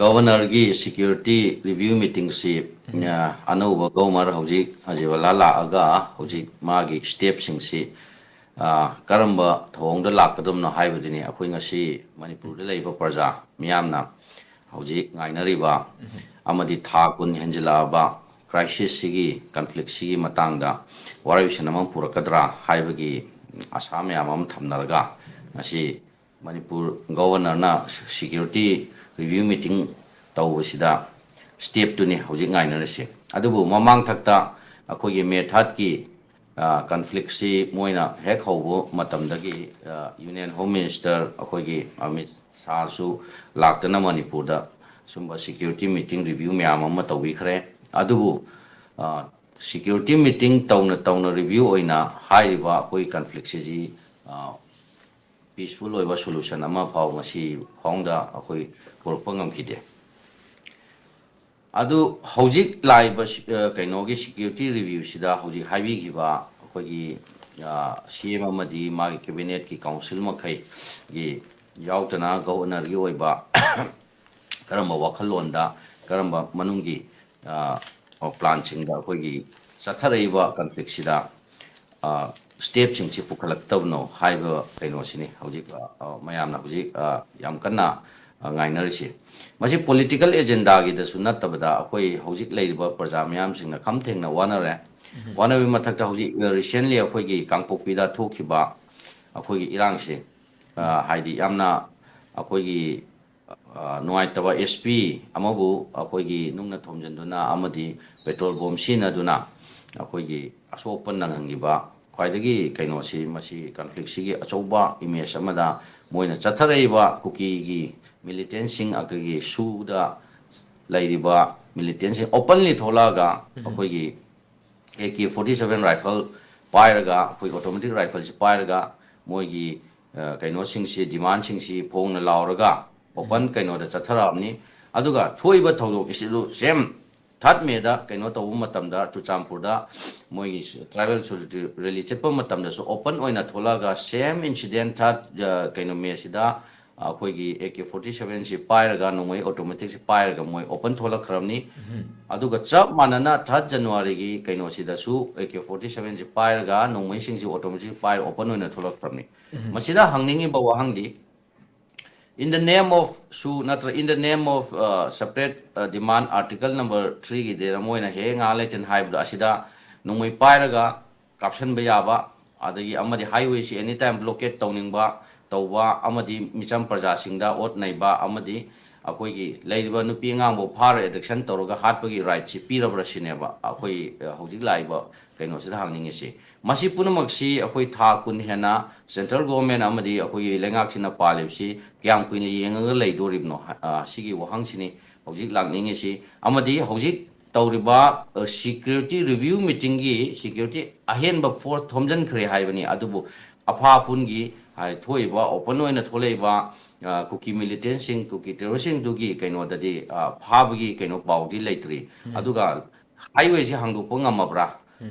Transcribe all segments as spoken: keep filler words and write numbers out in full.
Governorꯒꯤ security review meetingꯁꯤ, ꯑ, ꯑꯅꯧꯕ Governor ꯍꯧꯖꯤꯛ ꯑꯖꯤꯋꯥꯂꯥ ꯂꯥꯛꯑꯒ ꯍꯧꯖꯤꯛ ꯃꯥꯒꯤ stepꯁꯤꯡꯁꯤ, ꯑ, ꯀꯔꯝꯕ ꯊꯧꯑꯣꯡꯗ ꯂꯥꯛꯀꯗꯕꯅꯣ ꯍꯥꯏꯕꯗꯨꯅꯤ ꯑꯩꯈꯣꯏ ꯉꯁꯤ ꯃꯅꯤꯄꯨꯔꯗ ꯂꯩꯔꯤꯕ ꯄ꯭ꯔꯖꯥ ꯃꯤꯌꯥꯝꯅ ꯍꯧꯖꯤꯛ ꯉꯥꯏꯅꯔꯤꯕ, ꯑꯃꯗꯤ ꯊꯥ ꯀꯨꯟ ꯍꯦꯟꯖꯤꯜꯂꯛꯑꯕ crisisꯁꯤꯒꯤ, conflictꯁꯤꯒꯤ ꯃꯇꯥꯡꯗ ꯋꯥꯔꯣꯏꯁꯤꯟ ꯑꯃ ꯄꯨꯔꯛꯀꯗ꯭ꯔꯥ ꯍꯥꯏꯕꯒꯤ ꯑꯁꯥ ꯃꯌꯥꯝ ꯑꯃ ꯊꯝꯅꯔꯒ ꯉꯁꯤ ꯃꯅꯤꯄꯨꯔ Governorꯅ security review meeting ꯇꯧꯕꯁꯤꯗ stepꯇꯨꯅꯤ ꯍꯧꯖꯤꯛ ꯉꯥꯏꯅꯔꯤꯁꯦ꯫ ꯑꯗꯨꯕꯨ ꯃꯃꯥꯡ ꯊꯛꯇ ꯑꯩꯈꯣꯏꯒꯤ May thirdꯀꯤ, ꯑ, conflictꯁꯤ ꯃꯣꯏꯅ ꯍꯦꯛ ꯍꯧꯕ ꯃꯇꯝꯗꯒꯤ, ꯑ, Union Home Minister ꯑꯩꯈꯣꯏꯒꯤ ꯑꯃꯤꯠ ꯁꯥꯍꯁꯨ ꯂꯥꯛꯇꯅ ꯃꯅꯤꯄꯨꯔꯗ ꯁꯨꯝꯕ security meeting review ꯃꯌꯥꯝ ꯑꯃ ꯇꯧꯕꯤꯈ꯭ꯔꯦ꯫ ꯑꯗꯨꯕꯨ, ꯑ, security meeting ꯇꯧꯅ ꯇꯧꯅ review ꯑꯣꯏꯅ ꯍꯥꯏꯔꯤꯕ ꯑꯩꯈꯣꯏ conflictꯁꯤ, ꯑ, peaceful ꯑꯣꯏꯕ solution ꯑꯃ ꯐꯥꯎ ꯉꯁꯤ ꯐꯥꯎꯗ ꯑꯩꯈꯣꯏ ꯄꯨꯔꯛꯄ ꯉꯝꯈꯤꯗꯦ꯫ ꯑꯗꯨ ꯍꯧꯖꯤꯛ ꯂꯥꯛꯏꯕ ꯁꯤ-, ꯑ, ꯀꯩꯅꯣꯒꯤ security reviewꯁꯤꯗ ꯍꯧꯖꯤꯛ ꯍꯥꯏꯕꯤꯈꯤꯕ ꯑꯩꯈꯣꯏꯒꯤ, ꯑ, CM ꯑꯃꯗꯤ ꯃꯥꯒꯤ cabinetꯀꯤ council ꯃꯈꯩꯒꯤ ꯌꯥꯎꯗꯅ Governorꯒꯤ ꯑꯣꯏꯕ ꯀꯔꯝꯕ ꯋꯥꯈꯜꯂꯣꯟꯗ, ꯀꯔꯝꯕ ꯃꯅꯨꯡꯒꯤ, ꯑ, planꯁꯤꯡꯗ ꯑꯩꯈꯣꯏꯒꯤ ꯆꯠꯊꯔꯛꯏꯕ conflictꯁꯤꯗ, ꯑ, stepꯁꯤꯡꯁꯤ ꯄꯨꯈꯠꯂꯛꯇꯕꯅꯣ ꯍꯥꯏꯕ ꯀꯩꯅꯣꯁꯤꯅꯤ ꯍꯧꯖꯤꯛ, ꯑ, ꯑ, ꯃꯌꯥꯝꯅ ꯍꯧꯖꯤꯛ, ꯑ, ꯌꯥꯝ ꯀꯟꯅ, ꯑ, ꯉꯥꯏꯅꯔꯤꯁꯤ꯫ ꯃꯁꯤ political agendaꯒꯤꯗꯁꯨ ꯅꯠꯇꯕꯗ ꯑꯩꯈꯣꯏ ꯍꯧꯖꯤꯛ ꯂꯩꯔꯤꯕ ꯄ꯭ꯔꯖꯥ ꯃꯤꯌꯥꯝꯁꯤꯡꯅ ꯈꯝ ꯊꯦꯡꯅ ꯋꯥꯅꯔꯦ꯫ ꯋꯥꯅꯕꯒꯤ ꯃꯊꯛꯇ ꯍꯧꯖꯤꯛ, ꯑ, recently ꯑꯩꯈꯣꯏꯒꯤ ꯀꯥꯡꯄꯣꯛꯄꯤꯗ ꯊꯣꯛꯈꯤꯕ ꯑꯩꯈꯣꯏꯒꯤ ꯏꯔꯥꯡꯁꯦ, ꯑ, ꯍꯥꯏꯗꯤ ꯌꯥꯝꯅ ꯑꯩꯈꯣꯏꯒꯤ, ꯑ, ꯅꯨꯡꯉꯥꯏꯇꯕ, SP ꯑꯃꯕꯨ ꯑꯩꯈꯣꯏꯒꯤ ꯅꯨꯡꯅ ꯊꯣꯝꯖꯤꯟꯗꯨꯅ ꯑꯃꯗꯤ petrol bomb ꯁꯤꯖꯤꯟꯅꯗꯨꯅ ꯑꯩꯈꯣꯏꯒꯤ ꯑꯁꯣꯛ ꯑꯄꯟ ꯅꯪꯍꯟꯈꯤꯕ ꯈ꯭ꯋꯥꯏꯗꯒꯤ ꯀꯩꯅꯣꯁꯤ, ꯃꯁꯤ conflictꯁꯤꯒꯤ ꯑꯆꯧꯕ image ꯑꯃꯗ ꯃꯣꯏꯅ ꯆꯠꯊꯔꯛꯏꯕ ꯀꯨꯀꯤꯒꯤ militantꯁꯤꯡ, ꯑꯩꯈꯣꯏꯒꯤ SoO ꯗ ꯂꯩꯔꯤꯕ militantꯁꯤꯡ openly ꯊꯣꯛꯂꯛꯑꯒ ꯑꯩꯈꯣꯏꯒꯤ AK forty seven rifle ꯄꯥꯏꯔꯒ, ꯑꯩꯈꯣꯏ automatic rifleꯁꯤ ꯄꯥꯏꯔꯒ ꯃꯣꯏꯒꯤ, ꯑ, ꯀꯩꯅꯣꯁꯤꯡꯁꯤ, demandꯁꯤꯡꯁꯤ ꯐꯣꯡꯅ ꯂꯥꯎꯔꯒ open ꯀꯩꯅꯣꯗ ꯆꯠꯊꯔꯛꯑꯕꯅꯤ꯫ ꯑꯗꯨꯒ ꯊꯣꯛꯏꯕ ꯊꯧꯗꯣꯛ ꯑꯁꯤꯁꯨ same third Mayꯗ ꯀꯩꯅꯣ ꯇꯧꯕ ꯃꯇꯝꯗ, ꯆꯨꯔꯆꯥꯟꯄꯨꯔꯗ ꯃꯣꯏꯒꯤ tribal solidarity rally ꯆꯠꯄ ꯃꯇꯝꯗꯁꯨ open ꯑꯣꯏꯅ ꯊꯣꯛꯂꯛꯑꯒ same incident third, ꯑ, ꯀꯩꯅꯣ, Mayꯁꯤꯗ, ꯑꯩꯈꯣꯏꯒꯤ ꯑꯦ ꯀꯦ ꯐꯣꯔꯇꯤ ꯁꯚꯦꯟꯁꯤ ꯄꯥꯏꯔꯒ, ꯅꯣꯡꯃꯩ ꯑꯣꯇꯣꯃꯦꯇꯤꯛꯁꯤ ꯄꯥꯏꯔꯒ ꯃꯣꯏ ꯑꯣꯄꯟ ꯊꯣꯛꯂꯛꯈ꯭ꯔꯕꯅꯤ꯫ ꯑꯗꯨꯒ ꯆꯞ ꯃꯥꯟꯅꯅ ꯊꯥꯔꯠ ꯖꯅꯋꯥꯔꯤꯒꯤ ꯀꯩꯅꯣꯁꯤꯗꯁꯨ ꯑꯦ ꯀꯦ ꯐꯣꯔꯇꯤ ꯁꯚꯦꯟꯁꯤ ꯄꯥꯏꯔꯒ, ꯅꯣꯡꯃꯩꯁꯤꯡꯁꯤ ꯑꯣꯇꯣꯃꯦꯇꯤꯛ ꯄꯥꯏꯔꯒ ꯑꯣꯄꯟ ꯑꯣꯏꯅ ꯊꯣꯛꯂꯛꯈ꯭ꯔꯕꯅꯤ꯫ ꯃꯁꯤꯗ ꯍꯪꯅꯤꯡꯉꯤꯕ ꯋꯥꯍꯪꯗꯤ, in the name of ꯁꯨ ꯅꯠꯇ꯭ꯔ in the name of separate demand, article number threeꯒꯤꯗꯤ ꯑꯃ ꯑꯣꯏꯅ ꯍꯦꯛ ꯉꯥꯏꯍꯥꯛ ꯂꯩꯇꯅ ꯍꯥꯏꯕꯗꯣ, ꯑꯁꯤꯗ ꯅꯣꯡꯃꯩ ꯄꯥꯏꯔꯒ ꯀꯥꯞꯁꯟꯕ ꯌꯥꯕ, ꯑꯗꯒꯤ ꯑꯃꯗꯤ highwayꯁꯤ any time blockade ꯇꯧꯅꯤꯡꯕ, ꯇꯧꯕ, ꯑꯃꯗꯤ ꯃꯤꯆꯝ ꯄ꯭ꯔꯖꯥꯁꯤꯡꯗ ꯑꯣꯠ ꯅꯩꯕ, ꯑꯃꯗꯤ ꯑꯩꯈꯣꯏꯒꯤ ꯂꯩꯔꯤꯕ ꯅꯨꯄꯤ ꯑꯉꯥꯡꯕꯨ ꯐꯥꯔ abduction ꯇꯧꯔꯒ ꯍꯥꯠꯄꯒꯤ rightꯁꯤ ꯄꯤꯔꯕ꯭ꯔꯥ ꯁꯤꯅꯦꯕ ꯑꯩꯈꯣꯏ, ꯑ, ꯍꯧꯖꯤꯛ ꯂꯥꯛꯏꯕ ꯀꯩꯅꯣꯁꯤꯗ ꯍꯪꯅꯤꯡꯉꯤꯁꯤ꯫ ꯃꯁꯤ ꯄꯨꯝꯅꯃꯛꯁꯤ ꯑꯩꯈꯣꯏ ꯊꯥ ꯀꯨꯟ ꯍꯦꯟꯅ central government ꯑꯃꯗꯤ ꯑꯩꯈꯣꯏꯒꯤ ꯂꯩꯉꯥꯛꯁꯤꯅ ꯄꯥꯜꯂꯤꯕꯁꯤ ꯀꯌꯥꯝ ꯀꯨꯏꯅ ꯌꯦꯡꯉꯒ ꯂꯩꯗꯣꯔꯤꯕꯅꯣ? ꯑ, ꯁꯤꯒꯤ ꯋꯥꯍꯪꯁꯤꯅꯤ ꯍꯧꯖꯤꯛ ꯂꯥꯛꯅꯤꯡꯉꯤꯁꯤ꯫ ꯑꯃꯗꯤ ꯍꯧꯖꯤꯛ ꯇꯧꯔꯤꯕ, ꯑ, security review meetingꯒꯤ security ꯑꯍꯦꯟꯕ force ꯊꯣꯝꯖꯤꯟꯈ꯭ꯔꯦ ꯍꯥꯏꯕꯅꯤ, ꯑꯗꯨꯕꯨ ꯑꯐꯥ ꯑꯐꯨꯟꯒꯤ, ꯍꯥꯏ, ꯊꯣꯛꯏꯕ, open ꯑꯣꯏꯅ ꯊꯣꯛꯂꯛꯏꯕ, ꯑ, ꯀꯨꯀꯤ militantꯁꯤꯡ, ꯀꯨꯀꯤ terroristꯁꯤꯡꯗꯨꯒꯤ ꯀꯩꯅꯣꯗꯗꯤ, ꯑ, ꯐꯥꯕꯒꯤ ꯀꯩꯅꯣ ꯄꯥꯎꯗꯤ ꯂꯩꯇ꯭ꯔꯤ꯫ ꯑꯗꯨꯒ highwayꯁꯤ ꯍꯥꯡꯗꯣꯛꯄ ꯉꯝꯃꯕ꯭ꯔꯥ?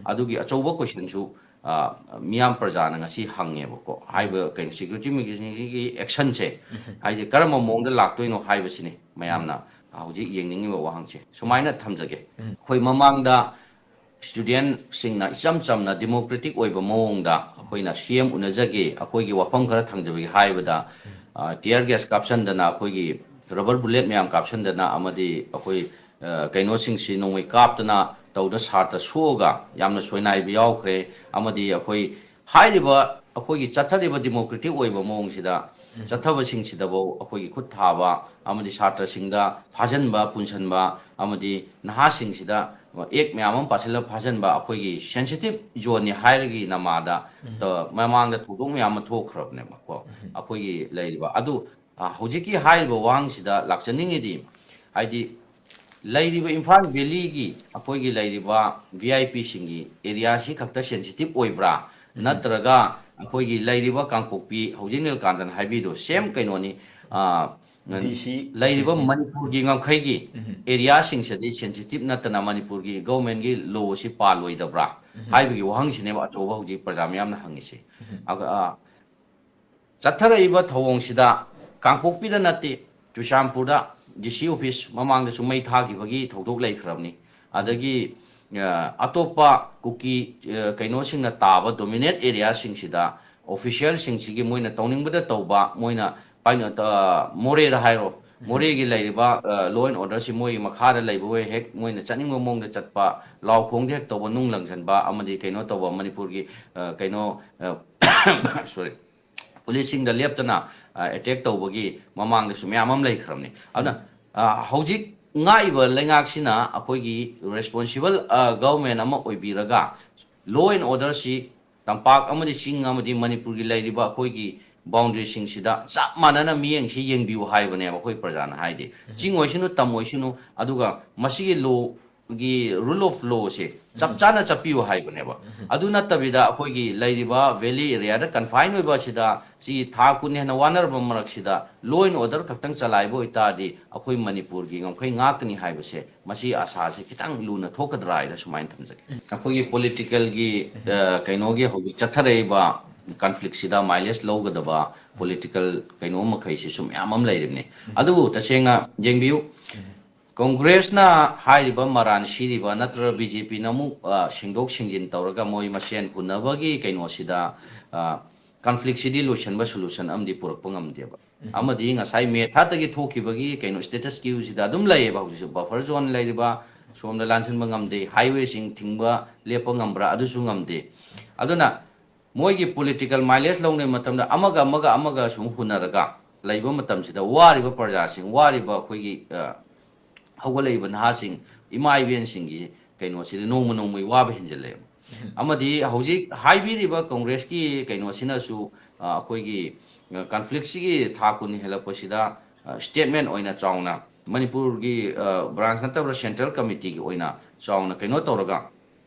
ꯑꯗꯨꯒꯤ ꯑꯆꯧꯕ questionꯁꯨ, ꯑ, ꯃꯤꯌꯥꯝ ꯄ꯭ꯔꯖꯥꯅ ꯉꯁꯤ ꯍꯪꯉꯦꯕꯀꯣ꯫ ꯍꯥꯏꯕ ꯀꯩꯅꯣ, security meetingꯁꯤꯒꯤ actionꯁꯦ, ꯍꯥꯏꯗꯤ ꯀꯔꯝꯕ ꯃꯑꯣꯡꯗ ꯂꯥꯛꯇꯣꯏꯅꯣ ꯍꯥꯏꯕꯁꯤꯅꯤ ꯃꯌꯥꯝꯅ, ꯑ, ꯍꯧꯖꯤꯛ ꯌꯦꯡꯅꯤꯡꯉꯤꯕ ꯋꯥꯍꯪꯁꯦ꯫ ꯁꯨꯃꯥꯏꯅ ꯊꯝꯖꯒꯦ꯫ ꯑꯩꯈꯣꯏ ꯃꯃꯥꯡꯗ studentꯁꯤꯡꯅ ꯏꯆꯝ ꯆꯝꯅ democratic ꯑꯣꯏꯕ ꯃꯑꯣꯡꯗ ꯑꯩꯈꯣꯏꯅ C M ꯎꯅꯖꯒꯦ, ꯑꯩꯈꯣꯏꯒꯤ ꯋꯥꯐꯝ ꯈꯔ ꯊꯝꯖꯕꯒꯦ ꯍꯥꯏꯕꯗ, ꯑ, tear gas ꯀꯥꯞꯁꯟꯗꯅ, ꯑꯩꯈꯣꯏꯒꯤ rubber bullet ꯃꯌꯥꯝ ꯀꯥꯞꯁꯟꯗꯅ, ꯑꯃꯗꯤ ꯑꯩꯈꯣꯏ, ꯑ, ꯀꯩꯅꯣꯁꯤꯡꯁꯤ ꯅꯣꯡꯃꯩ ꯀꯥꯞꯇꯅ ꯇꯧꯗ ꯁꯥꯇ꯭ꯔ ꯁꯣꯛꯑꯒ ꯌꯥꯝꯅ ꯁꯣꯏꯅꯥꯏꯕ ꯌꯥꯎꯈ꯭ꯔꯦ꯫ ꯑꯃꯗꯤ ꯑꯩꯈꯣꯏ ꯍꯥꯏꯔꯤꯕ ꯑꯩꯈꯣꯏꯒꯤ ꯆꯠꯊꯔꯤꯕ democratic ꯑꯣꯏꯕ ꯃꯑꯣꯡꯁꯤꯗ ꯆꯠꯊꯕꯁꯤꯡꯁꯤꯗꯐꯧ ꯑꯩꯈꯣꯏꯒꯤ ꯈꯨꯠ ꯊꯥꯕ ꯑꯃꯗꯤ ꯁꯥꯇ꯭ꯔꯁꯤꯡꯗ ꯐꯥꯖꯤꯟꯕ, ꯄꯨꯟꯁꯤꯟꯕ, ꯑꯃꯗꯤ ꯅꯍꯥꯁꯤꯡꯁꯤꯗ act ꯃꯌꯥꯝ ꯑꯃ ꯄꯥꯁꯤꯜꯂꯒ ꯐꯥꯖꯤꯟꯕ, ꯑꯩꯈꯣꯏꯒꯤ sensitive zoneꯅꯤ ꯍꯥꯏꯔꯒꯤ ꯅꯃꯥꯗ, ꯇ-, ꯃꯃꯥꯡꯗ ꯊꯧꯗꯣꯛ ꯃꯌꯥꯝ ꯑꯃ ꯊꯣꯛꯈ꯭ꯔꯕꯅꯦꯕꯀꯣ꯫ ꯑꯩꯈꯣꯏꯒꯤ ꯂꯩꯔꯤꯕ ꯑꯗꯨ, ꯑ, ꯍꯧꯖꯤꯛꯀꯤ ꯍꯥꯏꯔꯤꯕ ꯋꯥꯍꯪꯁꯤꯗ ꯂꯥꯛꯆꯅꯤꯡꯉꯤꯗꯤ, ꯍꯥꯏꯗꯤ ꯂꯩꯔꯤꯕ ꯏꯝꯐꯥꯜ valleyꯒꯤ ꯑꯩꯈꯣꯏꯒꯤ ꯂꯩꯔꯤꯕ VIPꯁꯤꯡꯒꯤ areaꯁꯤ ꯈꯛꯇ sensitive ꯑꯣꯏꯕ꯭ꯔꯥ? ꯅꯠꯇ꯭ꯔꯒ ꯑꯩꯈꯣꯏꯒꯤ ꯂꯩꯔꯤꯕ ꯀꯥꯡꯄꯣꯛꯄꯤ, ꯍꯧꯖꯤꯛ ꯅꯤꯜꯀꯥꯟꯇꯅ ꯍꯥꯏꯕꯤꯗꯣ, same ꯀꯩꯅꯣꯅꯤ, ꯑ, DC ꯂꯩꯔꯤꯕ officeꯅꯤ꯫ ꯃꯅꯤꯄꯨꯔꯒꯤ ꯉꯝꯈꯩꯒꯤ areaꯁꯤꯡꯁꯤꯗꯤ sensitive ꯅꯠꯇꯅ ꯃꯅꯤꯄꯨꯔꯒꯤ governmentꯀꯤ lawꯁꯤ ꯄꯥꯜꯂꯣꯏꯗꯕ꯭ꯔꯥ ꯍꯥꯏꯕꯒꯤ ꯋꯥꯍꯪꯁꯤꯅꯦꯕ ꯑꯆꯧꯕ ꯍꯧꯖꯤꯛ ꯄ꯭ꯔꯖꯥ ꯃꯌꯥꯝꯅ ꯍꯪꯉꯤꯁꯤ꯫ ꯑ, ꯑ, ꯆꯠꯊꯔꯛꯏꯕ ꯊꯧꯑꯣꯡꯁꯤꯗ ꯀꯥꯡꯄꯣꯛꯄꯤꯗ ꯅꯠꯇꯦ, ꯆꯨꯔꯆꯥꯟꯄꯨꯔꯗ ꯗꯤ ꯁꯤ ꯑꯣꯐꯤꯁ ꯃꯃꯥꯡꯗꯁꯨ ꯃꯩ ꯊꯥꯈꯤꯕꯒꯤ ꯊꯧꯗꯣꯛ ꯂꯩꯈ꯭ꯔꯕꯅꯤ꯫ ꯑꯗꯒꯤ, ꯑ, ꯑꯇꯣꯞꯄ ꯀꯨꯀꯤ, ꯑ, ꯀꯩꯅꯣꯁꯤꯡꯅ ꯇꯥꯕ ꯗꯣꯃꯤꯅꯦꯠ ꯑꯦꯔꯤꯌꯥꯁꯤꯡꯁꯤꯗ ꯑꯣꯐꯤꯁꯤꯌꯦꯜꯁꯤꯡꯁꯤꯒꯤ ꯃꯣꯏꯅ ꯇꯧꯅꯤꯡꯕꯗ ꯇꯧꯕ, ꯃꯣꯏꯅ ꯄꯥꯏꯅ-, ꯑ, ꯃꯣꯔꯦꯗ ꯍꯥꯏꯔꯣ, ꯃꯣꯔꯦꯒꯤ ꯂꯩꯔꯤꯕ, ꯑ, ꯂꯣ ꯑꯦꯟ ꯑꯣꯔꯗꯔꯁꯤ ꯃꯣꯏꯒꯤ ꯃꯈꯥꯗ ꯂꯩꯕ ꯑꯣꯏ ꯍꯦꯛ ꯃꯣꯏꯅ ꯆꯠꯅꯤꯡꯕ ꯃꯑꯣꯡꯗ ꯆꯠꯄ, ꯂꯥꯎ ꯈꯣꯡꯗ ꯍꯦꯛ ꯇꯧꯕ, ꯅꯨꯡ ꯂꯪꯁꯤꯟꯕ, ꯑꯃꯗꯤ ꯀꯩꯅꯣ ꯇꯧꯕ, ꯃꯅꯤꯄꯨꯔꯒꯤ, ꯑ, ꯀꯩꯅꯣ, ꯑ, ꯁꯣꯔꯤ, ꯄꯨꯂꯤꯁꯁꯤꯡꯗ ꯂꯦꯞꯇꯅ, ꯑ, ꯑꯦꯇꯦꯛ ꯇꯧꯕꯒꯤ ꯃꯃꯥꯡꯗꯁꯨ ꯃꯌꯥꯝ ꯑꯃ ꯂꯩꯈ꯭ꯔꯕꯅꯤ꯫ ꯑꯗꯨꯅ, ꯑ, ꯍꯧꯖꯤꯛ ꯉꯥꯛꯏꯕ ꯂꯩꯉꯥꯛꯁꯤꯅ ꯑꯩꯈꯣꯏꯒꯤ ꯔꯦꯁꯄꯣꯟꯁꯤꯕꯜ, ꯑ, ꯒꯚꯔꯟꯃꯦꯟ ꯑꯃ ꯑꯣꯏꯕꯤꯔꯒ ꯂꯣ ꯑꯦꯟ ꯑꯣꯔꯗꯔꯁꯤ ꯇꯝꯄꯥꯛ ꯑꯃꯗꯤ ꯆꯤꯡ ꯑꯃꯗꯤ ꯃꯅꯤꯄꯨꯔꯒꯤ ꯂꯩꯔꯤꯕ ꯑꯩꯈꯣꯏꯒꯤ ꯕꯥꯎꯟꯗꯔꯤꯁꯤꯡꯁꯤꯗ ꯆꯞ ꯃꯥꯟꯅꯅ ꯃꯤꯠꯌꯦꯡꯁꯤ ꯌꯦꯡꯕꯤꯌꯨ ꯍꯥꯏꯕꯅꯦꯕ ꯑꯩꯈꯣꯏ ꯄ꯭ꯔꯖꯥꯅ ꯍꯥꯏꯗꯤ꯫ ꯆꯤꯡ ꯑꯣꯏꯁꯅꯨ, ꯇꯝ ꯑꯣꯏꯁꯅꯨ, ꯑꯗꯨꯒ ꯃꯁꯤꯒꯤ ꯂꯣ ꯒꯤ rule of lawꯁꯦ ꯆꯞ ꯆꯥꯅ ꯆꯠꯄꯤꯌꯨ ꯍꯥꯏꯕꯅꯦꯕ꯫ ꯑꯗꯨ ꯅꯠꯇꯕꯤꯗ ꯑꯩꯈꯣꯏꯒꯤ ꯂꯩꯔꯤꯕ valley areaꯗ confine ꯑꯣꯏꯕ ꯑꯁꯤꯗ ꯁꯤ ꯊꯥ ꯀꯨꯟ ꯍꯦꯟꯅ ꯋꯥꯅꯔꯕ ꯃꯔꯛꯁꯤꯗ law and order ꯈꯛꯇꯪ ꯆꯂꯥꯏꯕ ꯑꯣꯏꯇꯥꯔꯗꯤ ꯑꯩꯈꯣꯏ ꯃꯅꯤꯄꯨꯔꯒꯤ ꯉꯝꯈꯩ ꯉꯥꯛꯀꯅꯤ ꯍꯥꯏꯕꯁꯦ, ꯃꯁꯤ ꯑꯁꯥꯁꯦ ꯈꯤꯇꯪ ꯂꯨꯅ ꯊꯣꯛꯀꯗ꯭ꯔꯥ ꯍꯥꯏꯅ ꯁꯨꯃꯥꯏꯅ ꯊꯝꯖꯒꯦ꯫ ꯑꯩꯈꯣꯏꯒꯤ politicalꯒꯤ, ꯑ, ꯀꯩꯅꯣꯒꯤ ꯍꯧꯖꯤꯛ ꯆꯠꯊꯔꯛꯏꯕ conflictꯁꯤꯗ mileage ꯂꯧꯒꯗꯕ political ꯀꯩꯅꯣ ꯃꯈꯩꯁꯤꯁꯨ ꯃꯌꯥꯝ ꯑꯃ ꯂꯩꯔꯤꯕꯅꯤ꯫ ꯑꯗꯨꯕꯨ ꯇꯁꯦꯡꯅ ꯌꯦꯡꯕꯤꯌꯨ, ꯀꯪꯒ꯭ꯔꯦꯁꯅ ꯍꯥꯏꯔꯤꯕ ꯃꯔꯥꯟ ꯁꯤꯔꯤꯕ ꯅꯠꯇ꯭ꯔꯒ ꯕꯤ ꯖꯦ ꯄꯤꯅ ꯑꯃꯨꯛ, ꯑ, ꯁꯦꯡꯗꯣꯛ ꯁꯦꯡꯖꯤꯟ ꯇꯧꯔꯒ ꯃꯣꯏ ꯃꯁꯦꯟ ꯍꯨꯟꯅꯕꯒꯤ ꯀꯩꯅꯣꯁꯤꯗ, ꯑ, conflictꯁꯤꯗꯤ ꯂꯣꯏꯁꯤꯟꯕ solution ꯑꯃꯗꯤ ꯄꯨꯔꯛꯄ ꯉꯝꯗꯦꯕ꯫ ꯑꯃꯗꯤ ꯉꯁꯥꯏ ꯃꯦ third ꯊꯣꯛꯈꯤꯕꯒꯤ ꯀꯩꯅꯣ status quoꯁꯤꯗ ꯑꯗꯨꯝ ꯂꯩꯌꯦꯕ꯫ ꯍꯧꯖꯤꯛꯁꯨ buffer zone ꯂꯩꯔꯤꯕ, ꯁꯣꯝꯗ ꯂꯥꯟꯁꯤꯟꯕ ꯉꯝꯗꯦ, highwayꯁꯤꯡ ꯊꯤꯡꯕ ꯂꯦꯞꯄ ꯉꯝꯕ꯭ꯔꯥ, ꯑꯗꯨꯁꯨ ꯉꯝꯗꯦ꯫ ꯑꯗꯨꯅ ꯃꯣꯏꯒꯤ political mileage ꯂꯧꯅꯕ ꯃꯇꯝꯗ ꯑꯃꯒ ꯑꯃꯒ ꯑꯃꯒ ꯁꯨꯝ ꯍꯨꯟꯅꯔꯒ ꯂꯩꯕ ꯃꯇꯝꯁꯤꯗ ꯋꯥꯔꯤꯕ ꯄ꯭ꯔꯖꯥꯁꯤꯡ, ꯋꯥꯔꯤꯕ ꯑꯩꯈꯣꯏꯒꯤ, ꯑ, ꯍꯧꯒꯠꯂꯛꯏꯕ ꯅꯍꯥꯁꯤꯡ, ꯏꯃꯥ ꯏꯕꯦꯟꯁꯤꯡꯒꯤ ꯀꯩꯅꯣꯁꯤꯗꯤ ꯅꯣꯡꯃ ꯅꯣꯡꯃꯒꯤ ꯋꯥꯕ ꯍꯦꯟꯖꯜꯂꯛꯑꯦꯕ꯫ ꯑꯃꯗꯤ ꯍꯧꯖꯤꯛ ꯍꯥꯏꯕꯤꯔꯤꯕ ꯀꯪꯒ꯭ꯔꯦꯁꯀꯤ ꯀꯩꯅꯣꯁꯤꯅꯁꯨ, ꯑ, ꯑꯩꯈꯣꯏꯒꯤ, ꯑ, conflictꯁꯤꯒꯤ ꯊꯥ ꯀꯨꯟ ꯍꯦꯜꯂꯛꯄꯁꯤꯗ, ꯑ, statement ꯑꯣꯏꯅ ꯆꯥꯎꯅ ꯃꯅꯤꯄꯨꯔꯒꯤ, ꯑ, branch ꯅꯠꯇꯕ central committeeꯒꯤ ꯑꯣꯏꯅ ꯆꯥꯎꯅ ꯀꯩꯅꯣ ꯇꯧꯔꯒ,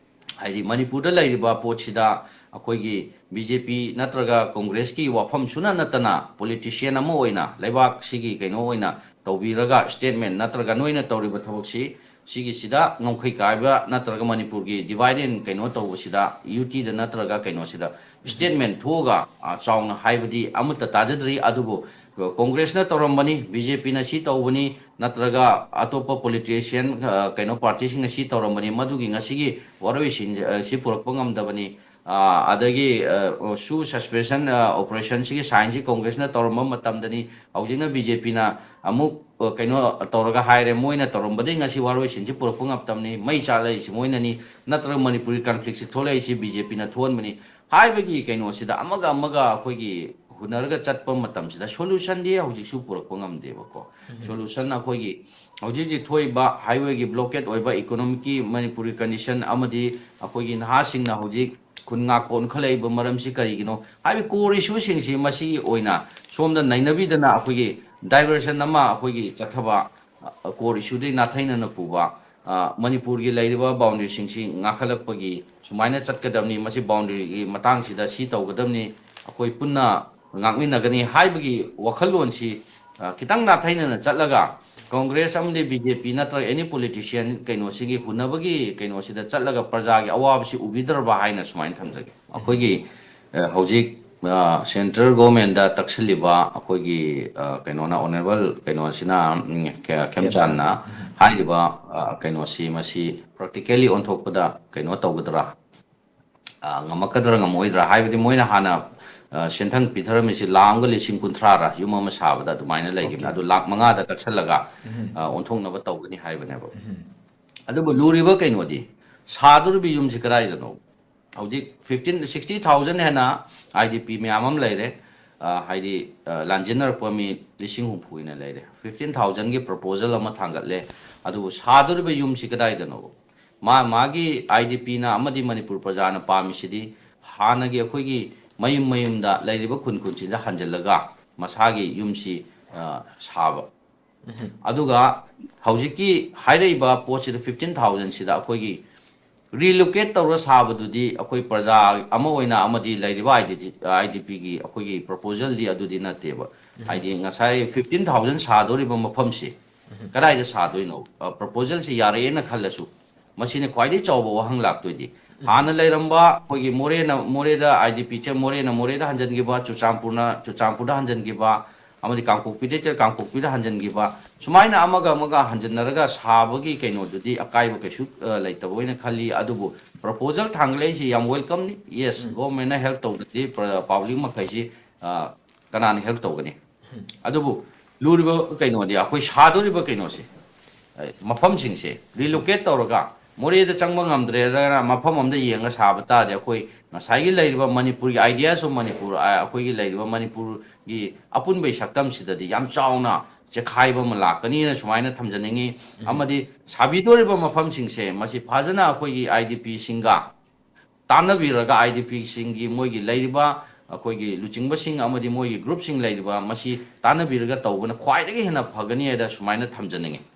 ꯍꯥꯏꯗꯤ ꯃꯅꯤꯄꯨꯔꯗ ꯂꯩꯔꯤꯕ ꯄꯣꯠꯁꯤꯗ ꯑꯩꯈꯣꯏꯒꯤ ꯕꯤ ꯖꯦ ꯄꯤ ꯅꯠꯇ꯭ꯔꯒ ꯀꯪꯒ꯭ꯔꯦꯁꯀꯤ ꯋꯥꯐꯝ ꯁꯨꯅ ꯅꯠꯇꯅ politician ꯑꯃ ꯑꯣꯏꯅ ꯂꯩꯕꯥꯛꯁꯤꯒꯤ ꯀꯩꯅꯣ ꯑꯣꯏꯅ ꯇꯧꯕꯤꯔꯒ statement ꯅꯠꯇ꯭ꯔꯒ ꯅꯣꯏꯅ ꯇꯧꯔꯤꯕ ꯊꯕꯛꯁꯤ ꯁꯤꯒꯤꯁꯤꯗ ꯉꯝꯈꯩ ꯀꯥꯏꯕ ꯅꯠꯇ꯭ꯔꯒ ꯃꯅꯤꯄꯨꯔꯒꯤ divide and ꯀꯩꯅꯣ ꯇꯧꯕꯁꯤꯗ, ꯌꯨꯇꯤꯗ ꯅꯠꯇ꯭ꯔꯒ ꯀꯩꯅꯣꯁꯤꯗ statement ꯊꯣꯛꯑꯒ, ꯑ, ꯆꯥꯎꯅ ꯍꯥꯏꯕꯗꯤ ꯑꯃꯠꯇ ꯇꯥꯖꯗ꯭ꯔꯤ꯫ ꯑꯗꯨꯕꯨ ꯀꯣꯡꯒ꯭ꯔꯦꯁꯅ ꯇꯧꯔꯝꯕꯅꯤ, ꯕꯤ ꯖꯦ ꯄꯤꯅ ꯁꯤ ꯇꯧꯕꯅꯤ, ꯅꯠꯇ꯭ꯔꯒ ꯑꯇꯣꯞꯄ politician, ꯑ, ꯀꯩꯅꯣ partyꯁꯤꯡꯅ ꯁꯤ ꯇꯧꯔꯝꯕꯅꯤ, ꯃꯗꯨꯒꯤ ꯉꯁꯤꯒꯤ ꯋꯥꯔꯣꯏꯁꯤꯟ, ꯑ, ꯁꯤ ꯄꯨꯔꯛꯄ ꯉꯝꯗꯕꯅꯤ꯫ ꯑ, ꯑꯗꯒꯤ, ꯑ, shoe suspension, ꯑ, operationꯁꯤꯒꯤ signꯁꯤ ꯀꯣꯡꯒ꯭ꯔꯦꯁꯅ ꯇꯧꯔꯝꯕ ꯃꯇꯝꯗꯅꯤ, ꯍꯧꯖꯤꯛꯅ ꯕꯤ ꯖꯦ ꯄꯤꯅ ꯑꯃꯨꯛ, ꯑ, ꯀꯩꯅꯣ ꯇꯧꯔꯒ ꯍꯥꯏꯔꯦ, ꯃꯣꯏꯅ ꯇꯧꯔꯝꯕꯗꯒꯤ ꯉꯁꯤ ꯋꯥꯔꯣꯏꯁꯤꯟꯁꯤ ꯄꯨꯔꯛꯄ ꯉꯝꯇꯕꯅꯤ, ꯃꯩ ꯆꯥꯛꯂꯛꯏꯁꯤ ꯃꯣꯏꯅꯅꯤ, ꯅꯠꯇ꯭ꯔꯒ ꯃꯅꯤꯄꯨꯔꯒꯤ conflictꯁꯤ ꯊꯣꯛꯂꯛꯏꯁꯤ ꯕꯤ ꯖꯦ ꯄꯤꯅ ꯊꯣꯛꯍꯟꯕꯅꯤ ꯍꯥꯏꯕꯒꯤ ꯀꯩꯅꯣꯁꯤꯗ ꯑꯃꯒ ꯑꯃꯒ ꯑꯩꯈꯣꯏꯒꯤ ꯍꯨꯟꯅꯔꯒ ꯆꯠꯄ ꯃꯇꯝꯁꯤꯗ solutionꯗꯤ ꯍꯧꯖꯤꯛꯁꯨ ꯄꯨꯔꯛꯄ ꯉꯝꯗꯦꯕꯀꯣ꯫ Solution ꯑꯩꯈꯣꯏꯒꯤ ꯍꯧꯖꯤꯛ ꯍꯧꯖꯤꯛ ꯊꯣꯛꯏꯕ highwayꯒꯤ blockade ꯑꯣꯏꯕ, economicꯀꯤ ꯃꯅꯤꯄꯨꯔꯒꯤ condition ꯑꯃꯗꯤ ꯑꯩꯈꯣꯏꯒꯤ ꯅꯍꯥꯁꯤꯡꯅ ꯍꯧꯖꯤꯛ ꯈꯨꯟ ꯉꯥꯛꯄ ꯑꯣꯟꯈꯠꯂꯛꯏꯕ ꯃꯔꯝꯁꯤ ꯀꯔꯤꯒꯤꯅꯣ ꯍꯥꯏꯕ core issueꯁꯤꯡꯁꯤ ꯃꯁꯤꯒꯤ ꯑꯣꯏꯅ ꯁꯣꯝꯗ ꯅꯩꯅꯕꯤꯗꯅ ꯑꯩꯈꯣꯏꯒꯤ diversion ꯑꯃ ꯑꯩꯈꯣꯏꯒꯤ ꯆꯠꯊꯕ, ꯑ, core issueꯗꯒꯤ ꯅꯥꯊꯩꯅꯅ ꯄꯨꯕ, ꯑ, ꯃꯅꯤꯄꯨꯔꯒꯤ ꯂꯩꯔꯤꯕ boundaryꯁꯤꯡꯁꯤ ꯉꯥꯛꯈꯠꯂꯛꯄꯒꯤ ꯁꯨꯃꯥꯏꯅ ꯆꯠꯀꯗꯕꯅꯤ, ꯃꯁꯤ boundaryꯒꯤ ꯃꯇꯥꯡꯁꯤꯗ ꯁꯤ ꯇꯧꯒꯗꯕꯅꯤ, ꯑꯩꯈꯣꯏ ꯄꯨꯟꯅ ꯉꯥꯛꯃꯤꯟꯅꯒꯅꯤ ꯍꯥꯏꯕꯒꯤ ꯋꯥꯈꯜꯂꯣꯟꯁꯤ, ꯑ, ꯈꯤꯇꯪ ꯅꯥꯊꯩꯅꯅ ꯆꯠꯂꯒ ꯀꯣꯡꯒ꯭ꯔꯦꯁ ꯑꯃꯗꯤ ꯕꯤ ꯖꯦ ꯄꯤ ꯅꯠꯇ꯭ꯔꯒ any politician ꯀꯩꯅꯣꯁꯤꯒꯤ ꯍꯨꯟꯅꯕꯒꯤ ꯀꯩꯅꯣꯁꯤꯗ ꯆꯠꯂꯒ ꯄ꯭ꯔꯖꯥꯒꯤ ꯑꯋꯥꯕꯁꯤ ꯎꯕꯤꯗ꯭ꯔꯕ ꯍꯥꯏꯅ ꯁꯨꯃꯥꯏꯅ ꯊꯝꯖꯒꯦ꯫ ꯑꯩꯈꯣꯏꯒꯤ, ꯑ, ꯍꯧꯖꯤꯛ, ꯑ, central governmentꯗ ꯇꯛꯁꯤꯜꯂꯤꯕ ꯑꯩꯈꯣꯏꯒꯤ, ꯑ, ꯀꯩꯅꯣꯅ, honourable ꯀꯩꯅꯣꯁꯤꯅ, ꯎꯝ, ꯈꯦ-, ꯈꯦꯝꯆꯥꯟꯅ ꯍꯥꯏꯔꯤꯕ, ꯑ, ꯀꯩꯅꯣꯁꯤ ꯃꯁꯤ practically ꯑꯣꯟꯊꯣꯛꯄꯗ ꯀꯩꯅꯣ ꯇꯧꯒꯗ꯭ꯔꯥ? ꯑ, ꯉꯝꯃꯛꯀꯗ꯭ꯔꯥ ꯉꯝꯃꯛꯑꯣꯏꯗ꯭ꯔꯥ? ꯍꯥꯏꯕꯗꯤ ꯃꯣꯏꯅ ꯍꯥꯟꯅ, ꯑ, ꯁꯦꯟꯊꯪ ꯄꯤꯊꯔꯝꯃꯤꯁꯤ ꯂꯥꯈ ꯑꯃꯒ ꯂꯤꯁꯤꯡ ꯀꯨꯟꯊ꯭ꯔꯥꯔ ꯌꯨꯝ ꯑꯃ ꯁꯥꯕꯗ ꯑꯗꯨꯃꯥꯏꯅ ꯂꯩꯈꯤꯕꯅꯤ꯫ ꯑꯗꯨ ꯂꯥꯈ ꯃꯉꯥꯗ ꯀꯛꯁꯜꯂꯒ, ꯑ, ꯑꯣꯟꯊꯣꯛꯅꯕ ꯇꯧꯒꯅꯤ ꯍꯥꯏꯕꯅꯦꯕ꯫ ꯑꯗꯨꯕꯨ ꯂꯨꯔꯤꯕ ꯀꯩꯅꯣꯗꯤ, ꯁꯥꯗꯣꯔꯤꯕ ꯌꯨꯝꯁꯤ ꯀꯗꯥꯏꯗꯅꯣ? ꯍꯧꯖꯤꯛ fifteen, sixty thousand ꯍꯦꯟꯅ I D P ꯃꯌꯥꯝ ꯑꯃ ꯂꯩꯔꯦ꯫ ꯑ, ꯍꯥꯏꯗꯤ, ꯑ, ꯂꯥꯟꯖꯦꯟꯅꯔꯛꯄ ꯃꯤ ꯂꯤꯁꯤꯡ ꯍꯨꯝꯐꯨ ꯍꯦꯟꯅ ꯂꯩꯔꯦ꯫ Fifteen thousandꯒꯤ proposal ꯑꯃ ꯊꯥꯡꯒꯠꯂꯦ꯫ ꯑꯗꯨꯕꯨ ꯁꯥꯗꯣꯔꯤꯕ ꯌꯨꯝꯁꯤ ꯀꯗꯥꯏꯗꯅꯣ? ꯃꯥ ꯃꯥꯒꯤ I D Pꯅ ꯑꯃꯗꯤ ꯃꯅꯤꯄꯨꯔ ꯄ꯭ꯔꯖꯥꯅ ꯄꯥꯝꯃꯤꯁꯤꯗꯤ ꯍꯥꯟꯅꯒꯤ ꯑꯩꯈꯣꯏꯒꯤ ꯃꯌꯨꯝ ꯃꯌꯨꯝꯗ ꯂꯩꯔꯤꯕ ꯈꯨꯟ ꯈꯨꯟꯁꯤꯗ ꯍꯟꯖꯤꯜꯂꯒ ꯃꯁꯥꯒꯤ ꯌꯨꯝꯁꯤ, ꯑ, ꯁꯥꯕ꯫ ꯑꯗꯨꯒ ꯍꯧꯖꯤꯛꯀꯤ ꯍꯥꯏꯔꯛꯏꯕ ꯄꯣꯠꯁꯤꯗ, fifteen thousandꯁꯤꯗ ꯑꯩꯈꯣꯏꯒꯤ relocate ꯇꯧꯔ ꯁꯥꯕꯗꯨꯗꯤ ꯑꯩꯈꯣꯏ ꯄ꯭ꯔꯖꯥ ꯑꯃ ꯑꯣꯏꯅ ꯑꯃꯗꯤ ꯂꯩꯔꯤꯕ I D P, I D Pꯒꯤ ꯑꯩꯈꯣꯏꯒꯤ proposalꯗꯤ ꯑꯗꯨꯗꯤ ꯅꯠꯇꯦꯕ꯫ ꯍꯥꯏꯗꯤ ꯉꯁꯥꯏ fifteen thousand ꯁꯥꯗꯧꯔꯤꯕ ꯃꯐꯝꯁꯤ, ꯀꯗꯥꯏꯗ ꯁꯥꯗꯣꯏꯅꯣ? ꯄ꯭ꯔꯄꯣꯖꯦꯜꯁꯤ ꯌꯥꯔꯛꯑꯦꯅ ꯈꯜꯂꯁꯨ, ꯃꯁꯤꯅ ꯈ꯭ꯋꯥꯏꯗꯒꯤ ꯆꯥꯎꯕ ꯋꯥꯍꯪ ꯂꯥꯛꯇꯣꯏꯗꯤ꯫ ꯍꯥꯟꯅ ꯂꯩꯔꯝꯕ ꯑꯩꯈꯣꯏꯒꯤ ꯃꯣꯔꯦꯅ, ꯃꯣꯔꯦꯗ, ꯑꯥꯏ ꯗꯤ ꯄꯤ ꯆꯦ ꯃꯣꯔꯦꯅ ꯃꯣꯔꯦꯗ ꯍꯟꯖꯤꯟꯈꯤꯕ, ꯆꯨꯔꯆꯥꯟꯄꯨꯔꯅ ꯆꯨꯔꯆꯥꯟꯄꯨꯔꯗ ꯍꯟꯖꯤꯟꯈꯤꯕ, ꯑꯃꯗꯤ ꯀꯥꯡꯄꯣꯛꯄꯤꯗ ꯆꯦ ꯀꯥꯡꯄꯣꯛꯄꯤꯗ ꯍꯟꯖꯤꯟꯈꯤꯕ, ꯁꯨꯃꯥꯏꯅ ꯑꯃꯒ ꯑꯃꯒ ꯍꯟꯖꯤꯟꯅꯔꯒ ꯁꯥꯕꯒꯤ ꯀꯩꯅꯣꯗꯨꯗꯤ ꯑꯀꯥꯏꯕ ꯀꯩꯁꯨ, ꯑ, ꯂꯩꯇꯕ ꯑꯣꯏꯅ ꯈꯜꯂꯤ꯫ ꯑꯗꯨꯕꯨ ꯄ꯭ꯔꯄꯣꯖꯦꯜ ꯊꯥꯡꯒꯠꯂꯛꯏꯁꯤ ꯌꯥꯝ ꯋꯦꯜꯀꯝꯅꯤ꯫ ꯌꯦꯁ, ꯒꯣꯔꯃꯦꯟꯅ ꯍꯦꯜꯞ ꯇꯧꯗ꯭ꯔꯗꯤ ꯄ-, ꯄꯕ꯭ꯂꯤꯛ ꯃꯈꯩꯁꯤ, ꯑ, ꯀꯅꯥꯅ ꯍꯦꯜꯞ ꯇꯧꯒꯅꯤ? ꯑꯗꯨꯕꯨ ꯂꯨꯔꯤꯕ ꯀꯩꯅꯣꯗꯤ, ꯑꯩꯈꯣꯏ ꯁꯥꯗꯣꯔꯤꯕ ꯀꯩꯅꯣꯁꯦ, ꯑ, ꯃꯐꯝꯁꯤꯡꯁꯦ ꯔꯤꯂꯣꯀꯦꯠ ꯇꯧꯔꯒ, ꯃꯣꯔꯦꯗ ꯆꯪꯕ ꯉꯝꯗ꯭ꯔꯦꯗꯅ ꯃꯐꯝ ꯑꯃꯗ ꯌꯦꯡꯉ ꯁꯥꯕ ꯇꯥꯔꯗꯤ, ꯑꯩꯈꯣꯏ ꯉꯁꯥꯏꯒꯤ ꯂꯩꯔꯤꯕ ꯃꯅꯤꯄꯨꯔꯒꯤ, ideas of ꯃꯅꯤꯄꯨꯔ, ꯑ, ꯑꯩꯈꯣꯏꯒꯤ ꯂꯩꯔꯤꯕ ꯃꯅꯤꯄꯨꯔꯒꯤ ꯑꯄꯨꯟꯕꯒꯤ ꯁꯛꯇꯝꯁꯤꯗꯗꯤ ꯌꯥꯝ ꯆꯥꯎꯅ ꯆꯦꯈꯥꯏꯕ ꯑꯃ ꯂꯥꯛꯀꯅꯤꯅ ꯁꯨꯃꯥꯏꯅ ꯊꯝꯖꯅꯤꯡꯉꯤ꯫ ꯑꯃꯗꯤ ꯁꯥꯕꯤꯗꯣꯔꯤꯕ ꯃꯐꯝꯁꯤꯡꯁꯦ, ꯃꯁꯤ ꯐꯖꯅ ꯑꯩꯈꯣꯏꯒꯤ ꯑꯥꯏ ꯗꯤ ꯄꯤꯁꯤꯡꯒ ꯇꯥꯟꯅꯕꯤꯔꯒ, ꯑꯥꯏ ꯗꯤ ꯄꯤꯁꯤꯡꯒꯤ ꯃꯣꯏꯒꯤ ꯂꯩꯔꯤꯕ ꯑꯩꯈꯣꯏꯒꯤ ꯂꯨꯆꯤꯡꯕꯁꯤꯡ ꯑꯃꯗꯤ ꯃꯣꯏꯒꯤ ꯒ꯭ꯔꯨꯞꯁꯤꯡ ꯂꯩꯔꯤꯕ, ꯃꯁꯤ ꯇꯥꯟꯅꯕꯤꯔꯒ ꯇꯧꯕꯅ ꯈ꯭ꯋꯥꯏꯗꯒꯤ ꯍꯦꯟꯅ ꯐꯒꯅꯤ ꯍꯥꯏꯅ ꯁꯨꯃꯥꯏꯅ ꯊꯝꯖꯅꯤꯡꯉꯤ꯫